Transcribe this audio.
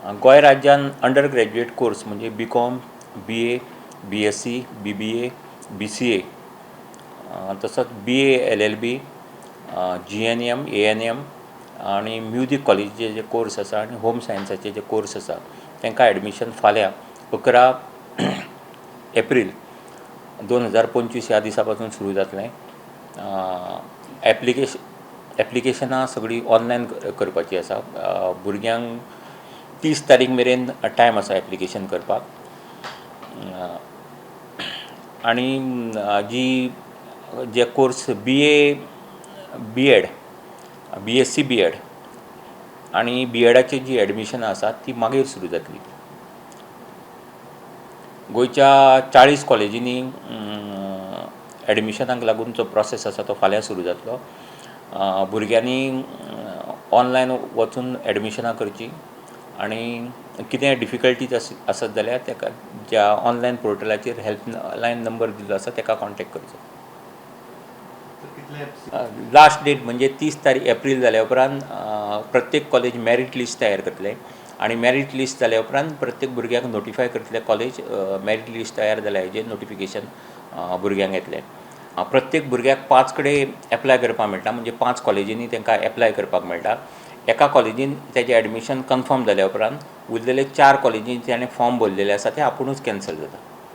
गोंय राज्यान under graduate course म्हणजे B Com, B A, B Sc, B B A, B C A, तसोच B A L L B, G N M, A N M आनी music कॉलेजीचे जे course आसा आनी home सायन्साचे जे course आसा, तांकां admission फाल्यां 11 एप्रील 2025 ह्या दिसा पासून सुरू जातलें. एप्लिकेशनां सगळीं ऑनलायन करपाची आसा. भुरग्यांक 30 तारीख मेरेन टायम आसा एप्लिकेशन करपाक. आनी जी जे course B A B Ed, B Sc B Ed आनी बीएडाची जी एडमिशनां आसात, ती मागीर सुरू जातली. गोंयच्या 40 कॉलेजींनी एडमिशनाक लागून जो प्रोसेस आसा, तो फाल्यां सुरू जातलो. भुरग्यांनी ऑनलायन वचून एडमिशनां करचीं आनी कितेंय डिफिकल्टीज आसत जाल्यार ताका ज्या ऑनलायन पोर्टलाचेर हेल्पलायन नंबर दिल्लो आसा, ताका कॉन्टेक्ट करचो. लास्ट डेट म्हणजे 30 तारीख एप्रील जाल्या उपरांत प्रत्येक कॉलेज मॅरीट लिस्ट तयार करतले आनी मॅरीट लिस्ट जाल्या उपरांत प्रत्येक भुरग्याक नोटिफाय करतले. कॉलेज मॅरीट लिस्ट तयार जाल्या हेजेर नोटिफिकेशन भुरग्यांक येतलें. प्रत्येक भुरग्याक पांच कडेन एप्लाय करपाक मेळटा, म्हणजे पांच कॉलेजींनी तांकां एप्लाय करपाक मेळटा. एका कॉलेजीन तेजें एडमिशन कन्फर्म जाल्या उपरांत उरलेले चार कॉलेजीन ताणें फॉर्म भरलेले आसा, ते आपुणूच कॅन्सल जाता.